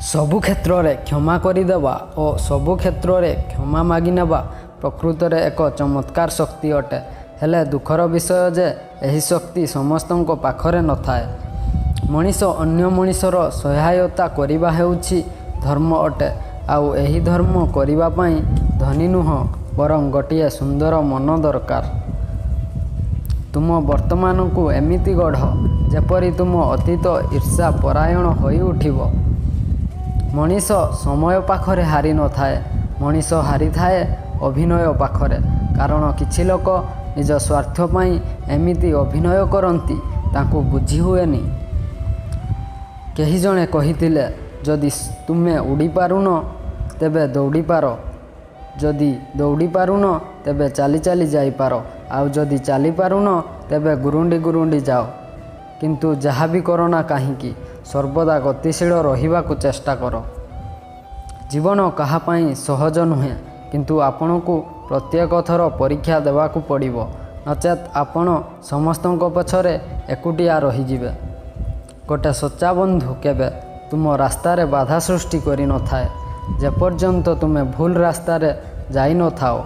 ସବୁ କ୍ଷେତ୍ରରେ କ୍ଷମା କରିଦେବା ଓ ସବୁ କ୍ଷେତ୍ରରେ କ୍ଷମା ମାଗିନେବା ପ୍ରକୃତରେ ଏକ ଚମତ୍କାର ଶକ୍ତି ଅଟେ। ହେଲେ ଦୁଃଖର ବିଷୟ ଯେ ଏହି ଶକ୍ତି ସମସ୍ତଙ୍କ ପାଖରେ ନଥାଏ। ମଣିଷ ଅନ୍ୟ ମଣିଷର ସହାୟତା କରିବା ହେଉଛି ଧର୍ମ ଅଟେ, ଆଉ ଏହି ଧର୍ମ କରିବା ପାଇଁ ଧନୀ ନୁହଁ ବରଂ ଗୋଟିଏ ସୁନ୍ଦର ମନ ଦରକାର। ତୁମ ବର୍ତ୍ତମାନକୁ ଏମିତି ଗଢ଼, ଯେପରି ତୁମ ଅତୀତ ଈର୍ଷା ପରାୟଣ ହୋଇଉଠିବ। ମଣିଷ ସମୟ ପାଖରେ ହାରି ନଥାଏ, ମଣିଷ ହାରିଥାଏ ଅଭିନୟ ପାଖରେ। କାରଣ କିଛି ଲୋକ ନିଜ ସ୍ୱାର୍ଥ ପାଇଁ ଏମିତି ଅଭିନୟ କରନ୍ତି, ତାଙ୍କୁ ବୁଝି ହୁଏନି। କେହି ଜଣେ କହିଥିଲେ, ଯଦି ତୁମେ ଉଡ଼ିପାରୁନ ତେବେ ଦୌଡ଼ିପାର, ଯଦି ଦୌଡ଼ି ପାରୁନ ତେବେ ଚାଲି ଚାଲି ଯାଇପାର, ଆଉ ଯଦି ଚାଲିପାରୁନ ତେବେ ଗୁରୁଣ୍ଡି ଗୁରୁଣ୍ଡି ଯାଅ। କିନ୍ତୁ ଯାହା ବି କର ନା କାହିଁକି, ସର୍ବଦା ଗତିଶୀଳ ରହିବାକୁ ଚେଷ୍ଟା କର। ଜୀବନ କାହା ପାଇଁ ସହଜ ନୁହେଁ, କିନ୍ତୁ ଆପଣଙ୍କୁ ପ୍ରତ୍ୟେକ ଥର ପରୀକ୍ଷା ଦେବାକୁ ପଡ଼ିବ, ନଚେତ୍ ଆପଣ ସମସ୍ତଙ୍କ ପଛରେ ଏକୁଟିଆ ରହିଯିବେ। ଗୋଟେ ସଚ୍ଚା ବନ୍ଧୁ କେବେ ତୁମ ରାସ୍ତାରେ ବାଧା ସୃଷ୍ଟି କରିନଥାଏ, ଯେପର୍ଯ୍ୟନ୍ତ ତୁମେ ଭୁଲ ରାସ୍ତାରେ ଯାଇନଥାଅ।